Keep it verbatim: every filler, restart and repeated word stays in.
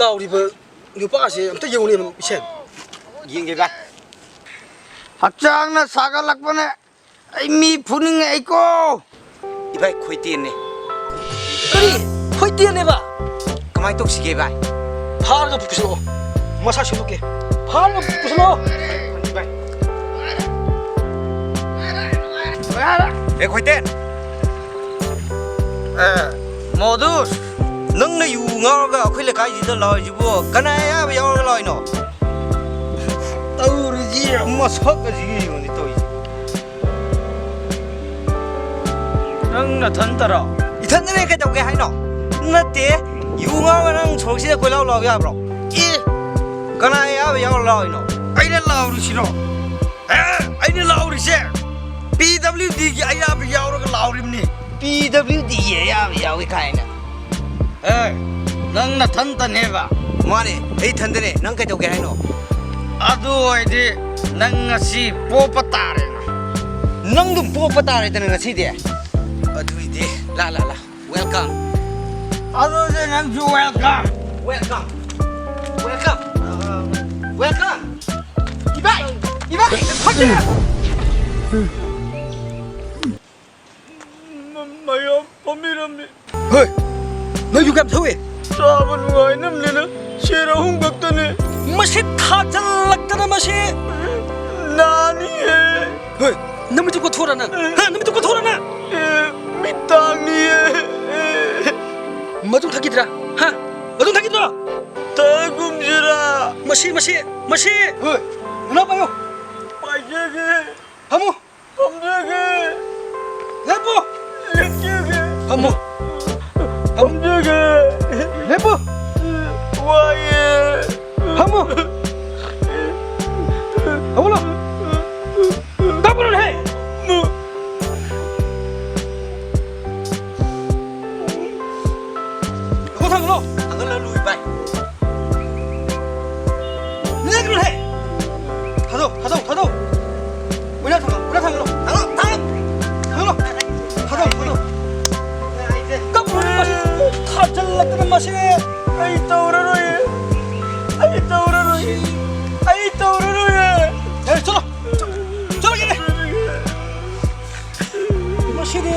ꯂꯥꯎꯔꯤꯕ ꯅꯨꯄꯥꯁꯦ ꯑꯝꯇ ꯌꯦꯡꯉꯨꯅꯦ, ꯏꯁꯦꯟ꯫ ꯌꯦꯡꯒꯦ ꯚꯥꯏ꯫ ꯍꯛꯆꯥꯡꯅ ꯁꯥꯒꯠꯂꯛꯄꯅꯦ꯫ ꯑꯩ ꯃꯤ ꯐꯨꯅꯤꯡꯉꯛꯏꯀꯣ꯫ ꯏꯚꯥꯏ, ꯈꯣꯏꯇꯦꯟꯅꯦ꯫ ꯀꯔꯤ? ꯈꯣꯏꯇꯦꯟꯅꯦꯕ? ꯀꯃꯥꯏ ꯇꯧꯁꯤꯒꯦ ꯚꯥꯏ? ꯐꯥꯔꯒ ꯄꯨꯁꯤꯜꯂꯛꯑꯣ꯫ ꯃꯁꯥ ꯁꯦꯡꯗꯣꯛꯀꯦ꯫ ꯐꯥꯔꯒ ꯄꯨꯁꯤꯜꯂꯛꯑꯣ꯫ ꯑꯦ, ꯈꯣꯏꯇꯦꯟ꯫ ꯑꯦ, ꯃꯣꯗꯨꯁ, ꯅꯪꯅ ꯌꯨ ꯉꯥꯎꯔꯒ ꯑꯩꯈꯣꯏ ꯂꯩꯀꯥꯏꯁꯤꯗ ꯂꯥꯎꯔꯤꯁꯤꯕꯨ ꯀꯅꯥ ꯑꯌꯥꯕ ꯌꯥꯎꯔꯒ ꯂꯥꯎꯔꯤꯅꯣ? ꯇꯧꯔꯤꯁꯤ ꯃꯁꯛ ꯑꯁꯤꯒ ꯌꯦꯡꯉꯨꯅꯦ ꯇꯧꯔꯤꯁꯤ꯫ ꯅꯪ ꯅꯊꯟꯇꯔꯣ? ꯏꯊꯟꯇꯅꯦ, ꯀꯩꯗꯧꯒꯦ ꯍꯥꯏꯅꯣ? ꯅꯠꯇꯦ, ꯌꯨ ꯉꯥꯎꯔꯒ ꯅꯪ ꯁꯣꯔꯣꯛꯁꯤꯗ ꯀꯣꯏꯂꯥꯎ ꯂꯥꯎ ꯌꯥꯕ꯭ꯔꯣ? ꯑꯦ, ꯀꯅꯥ ꯑꯌꯥꯕ ꯌꯥꯎꯔ ꯂꯥꯎꯔꯤꯅꯣ? ꯑꯩꯅ ꯂꯥꯎꯔꯤꯁꯤꯔꯣ? ꯑꯦ, ꯑꯩꯅ ꯂꯥꯎꯔꯤꯁꯦ ꯄꯤ ꯗꯕ꯭ꯂꯤꯎ ꯗꯤꯒꯤ ꯑꯌꯥꯕ ꯌꯥꯎꯔꯒ ꯂꯥꯎꯔꯤꯕꯅꯤ꯫ ꯄꯤ ꯗꯕ꯭ꯂꯤꯎ ꯗꯤꯒꯤ ꯑꯌꯥꯕ ꯌꯥꯎꯏ ꯀꯥꯏꯅ꯫ ꯑꯦ, ꯅꯪ ꯅꯊꯟꯇꯅꯦꯕ? ꯃꯥꯅꯦ, ꯑꯩ ꯏꯊꯟꯇꯅꯦ꯫ ꯅꯪ ꯀꯩꯗꯧꯒꯦ ꯍꯥꯏꯅꯣ? ꯑꯗꯨ ꯑꯣꯏꯔꯗꯤ ꯅꯪ ꯉꯁꯤ ꯄꯣꯞꯄ ꯇꯥꯔꯦꯅ꯫ ꯅꯪ ꯑꯗꯨꯝ ꯄꯣꯞꯄ ꯇꯥꯔꯦꯗꯅ ꯉꯁꯤꯗꯤ꯫ ꯑꯗꯨꯏꯗꯤ ꯂꯥ, ꯂꯥ, ꯂꯥ꯫ Welcome. ꯑꯗꯨꯗꯤ ꯅꯪꯁꯨ welcome꯫ Welcome. Welcome. Welcome. ꯏꯕꯥꯏ! ꯏꯕꯥꯏ! ꯐꯠꯇꯦ! ꯃ-, ꯃꯌꯥꯝ ꯐꯝꯕꯤꯔꯝꯃꯤ꯫ ꯍꯣꯏ! ꯅꯣꯏꯁꯨ ꯀꯌꯥꯝ ꯊꯧꯏ? ꯆꯥꯕ ꯅꯨꯡꯉꯥꯏꯅꯕꯅꯤꯅ ꯁꯦꯔ ꯑꯍꯨꯝ ꯈꯛꯇꯅꯦ꯫ ꯃꯁꯤ ꯊꯥꯖꯜꯂꯛꯇꯅ ꯃꯁꯤ꯫ ꯅꯥꯅꯤꯌꯦ꯫ ꯍꯣꯏ! ꯅꯃꯤꯠꯇꯨ ꯀꯣꯊꯣꯔ ꯅꯪ? ꯍꯥ? ꯅꯃꯤꯠꯇꯨ ꯀꯣꯊꯣꯔ ꯅꯪ? ꯑꯦ, ꯃꯤꯠ ꯇꯥꯡꯅꯤꯌꯦ꯫ ꯃꯗꯨ ꯊꯛꯈꯤꯗ꯭ꯔꯥ? ꯍꯥ? ꯃꯗꯨ ꯊꯛꯈꯤꯗ꯭ꯔꯣ? ꯊꯛꯒꯨꯝꯁꯤꯔꯥ? ꯃꯁꯤ, ꯃꯁꯤ, ꯃꯁꯤ! ꯍꯣꯏ! ꯅꯅꯥꯎ ꯄꯥꯏꯌꯨ! ꯄꯥꯏꯖꯒꯦ꯫ ꯐꯝꯃꯨ! ꯐꯝꯖꯒꯦ꯫ ꯂꯦꯞꯄꯨ! ꯂꯦꯞꯆꯒꯦ꯫ ꯐꯝꯃꯨ! ꯐꯝꯖꯒꯦ꯫ ꯂꯦꯞꯄꯨ! ꯋꯥꯏꯌꯦ꯫ ꯐꯝꯃꯨ! ꯍꯧꯒꯠꯂꯣ! ꯀꯞꯀꯅꯨꯅꯦꯍꯦ! ꯊꯥꯡꯒꯠꯂꯣ, ꯊꯥꯡꯒꯠꯂꯣ꯫ ꯊꯥꯡꯒꯠꯂꯅꯨ, ꯏꯕꯥꯏ꯫ ꯂꯦꯡꯒꯅꯨꯍꯦ! ꯊꯥꯗꯧ, ꯊꯥꯗꯧ, ꯊꯥꯗꯧ꯫ ꯑꯣꯏꯅꯥ ꯊꯥꯡꯒꯠꯂꯣ, ꯑꯣꯏꯅꯥ ꯊꯥꯡꯒꯠꯂꯣ꯫ ꯊꯥꯡꯒꯠꯂꯣ, ꯊꯥꯡꯒꯠꯂꯣ꯫ ꯊꯥꯡꯒꯠꯂꯣ꯫ ꯊꯥꯗꯧ, ꯊꯥꯗꯧ꯫ ꯀꯞꯄꯨꯅꯦ ꯃꯁꯤ꯫ ꯊꯥꯖꯤꯜꯂꯛꯇꯅ ꯃꯁꯤ꯫ ꯑꯩ ꯇꯧꯔꯔꯣꯏ꯫ ꯇꯧꯔꯔꯣꯏ꯫ ꯑꯩ ꯇꯧꯔꯔꯣꯏ꯫ ꯌꯥꯔꯦ, ꯆꯠꯂꯣ꯫ ꯆꯠꯂꯒꯦꯅꯦ꯫ ꯃꯁꯤꯗꯤ